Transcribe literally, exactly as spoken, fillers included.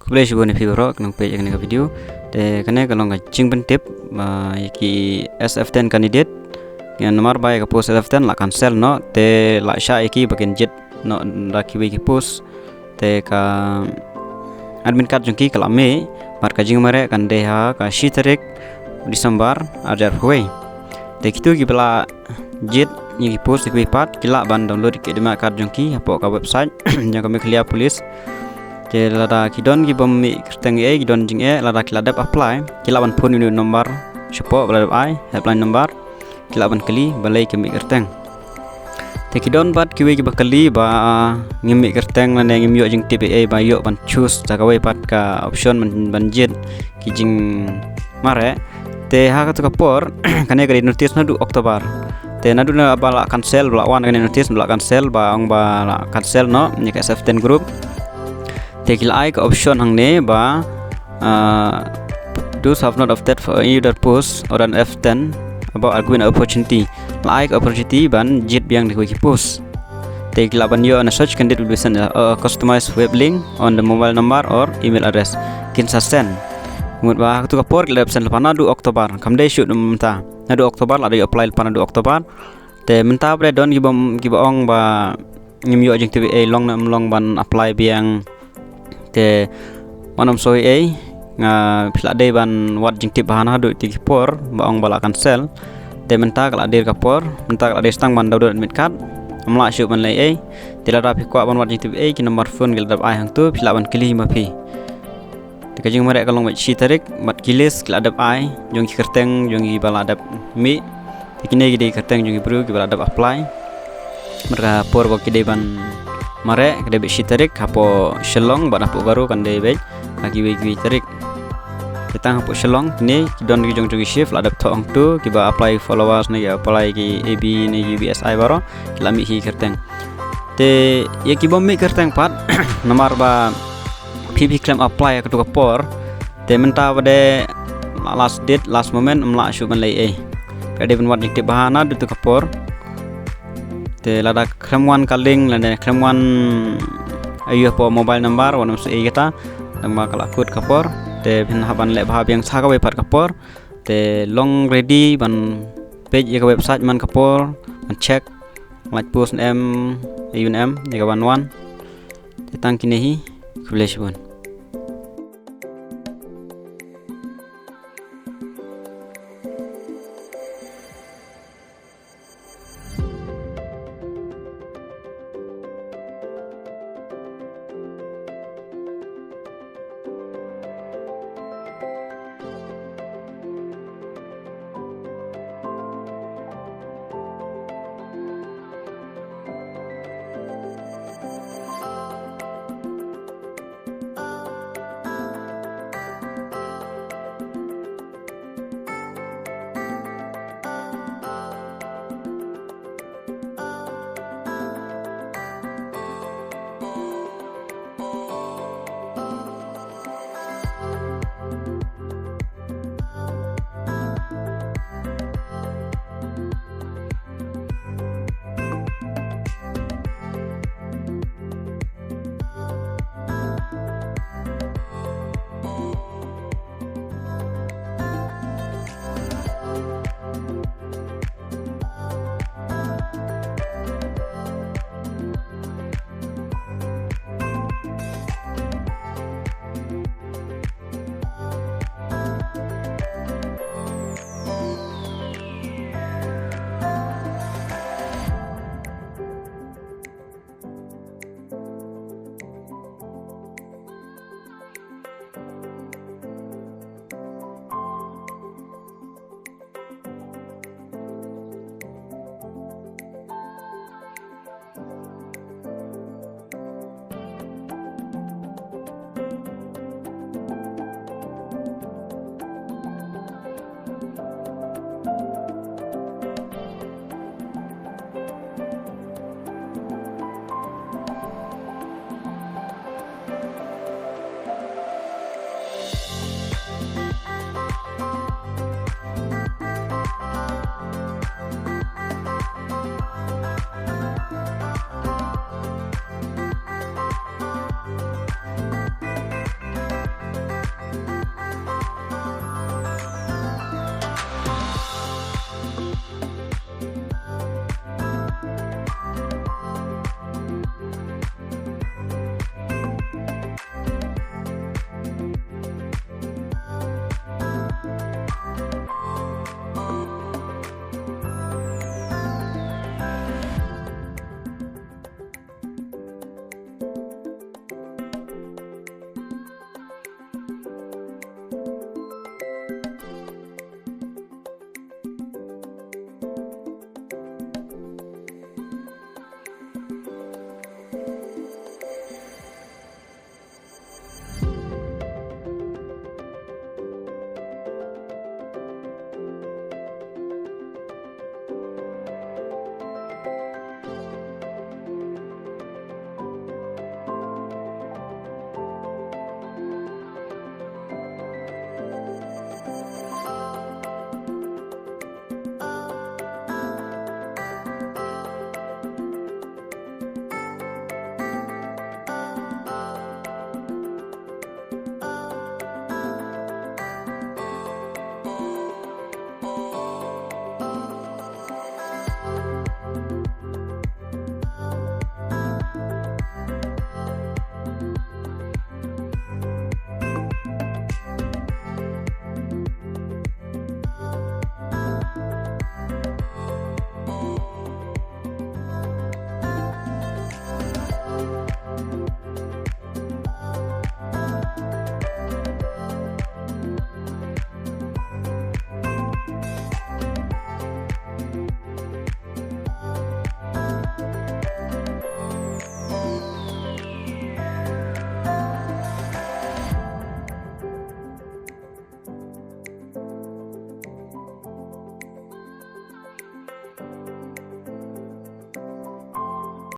Khublei shibun ïa phi baroh ki nongpeit ïa kane ka video. Te kane ka long ka jingpyntip, ah, ïa ki S F ten candidate. Ïa namar ba ïa ka post S F ten la cancel noh, te la shah ïa ki ba kin jied noh da kiwei ki post. Te ka admit card jong ki ka la mih, bad ka jingmareh kan dei ha ka shi tarik December ar hajar arphew wei. Te kito kiba la jied ïa ki post ïa kiwei pat, ki lah ban download ïa ki admit card jong ki hapoh ka website jong ka Meghalaya Police. Te lada ki don ki bym mih kyrteng ei, ki don jingeh, lada ki la dep apply, ki lah ban phone ïa u number shapoh ba la dep ai, helpline number, ki lah ban kylli balei kim mih kyrteng. Te ki don pat kiwei kiba kylli ba, ah, ngim mih kyrteng lane ngim ïoh jingtip ei ei, ba ïoh ban choose da kawei pat ka option ban, ban jied ki jingmareh. Te ha katu ka por, kane ka dei notice naduh October. Te naduh na ba la cancel, ba la wan kane notice, ba la cancel, ba ong ba la cancel noh ïa ka S F ten group. Te ki la ai ka option hangne ba, ah, those have not opted for any other post or an F ten about a given opportunity. La ai ka opportunity ban jied biang da kiwei ki post. Te ki lah ban ïoh, and such candidate will be sent a, a customized web link on the mobile number or email address. Kin sa send. Mut ba ha katu ka por ki la dep send lypa naduh October. Kam dei shu mynta. Naduh October la dep apply lypa naduh October. Te mynta ba dei don kiba, kiba ong ba ngim ïoh jingtip ei, long ne ym long ban apply biang. Te wat nym soi ei, nga phi la dei ban wad jingtip bha naduh kito ki por ba ong ba la cancel. Te mynta ka la dei ka por, mynta ka la dei tang ban download admit card. Ym lah shuh ban leh ei. Te lada phi kwah ban wad jingtip ei, ki number phone ki la dep ai hangtu, phi lah ban kylli ma phi. Te ka jingmareh ka long beit shi tarik, bad ki list ki la dep ai jong ki kyrteng jong kiba la dep mih. Te kine ki dei ki kyrteng jong ki briew kiba la dep apply. Bad ka por ba ki dei ban mareh ka dei beit shi tarik, hapoh Shillong bad hapoh Garo kan dei beit ha kiwei kiwei tarik. Te tang hapoh Shillong kine ki don ki jong jong ki shift la dep thoh hangtu, kiba apply followers ne ki apply ki A B ne ki B S I baroh ki la mih hi kyrteng. Te ïa ki bym mih kyrteng pat, namar ba phi phi khlem apply ha katu ka por. Te mynta ba dei last date, last moment, ym lah shuh ban leh ei. Ka dei ban wad jingtip bha naduh tu ka por. Te lada khlem wan ka link, lada khlem wan ayu hapoh mobile number, wat nym soi ei kata. Tang ba ka la kut ka por. Te phin hap ban leh bha biang sa kawei pat ka por. Te long ready ban peit ïa ka website man ka por, ban check lait post ne em, ayu ne em ïa ka ban wan. Te tang kine hi, khublei shibun.